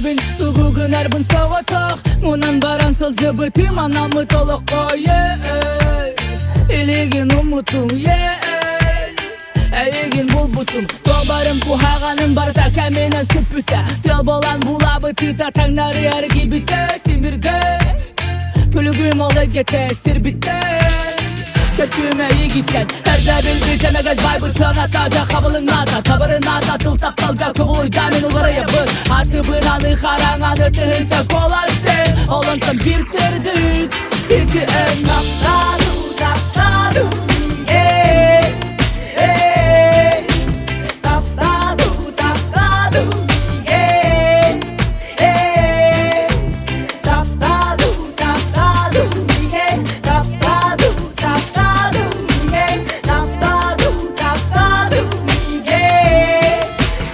Бэйэбин тугу гынарбын соҕотох Мунан баран сылдьыбытым анаммыт олоххо Илигин уммутуҥ Эйигин булбутум Тобарым куһаҕаным барыта кэминэн сүппүтэ Тыал буолан булаабытыта таҥнары эргийбитэ тимиргэ Күлүгүм ол эйгэтэ сирбитэ Көттүм эйигиттэн Эрдэ билбит эмэгэт байбыт сыаната дьэ хабылыҥнаата Табырынаата тыл тапталга кубулуйда мин уларыйабын Атыбын аны хараҥаны тыһыынча куоластын Ол онтон биир сырдык икки эн Таптаду, таптаду, эй, эй. Таптаду, таптаду, эй, эй. Таптаду, таптаду, эй. Таптаду, таптаду, эй. Таптаду, таптаду, эй,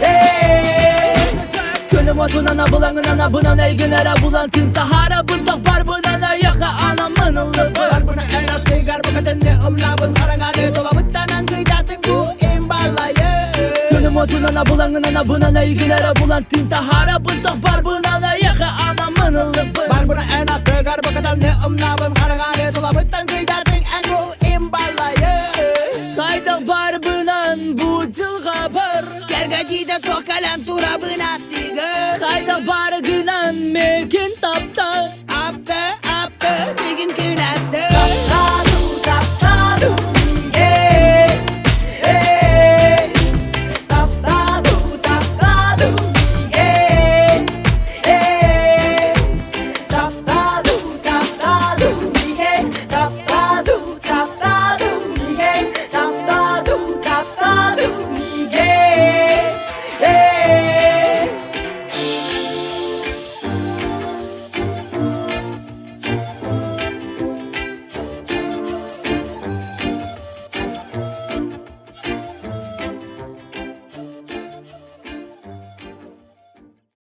эй. Күнүм отунан абылаҥынан абынан эйгин эрэ булан тыын таһаарабын тохпарбынан эйиэхэ анаммын ыллыбын Барбына эр букатынны умнабын хараҥаны тулабыттанан кыйдатын бу имбалайы. Күнүм отунан абылаҥынан абынан эйгин эрэ булан тыын таһаарабын тохпарбынан.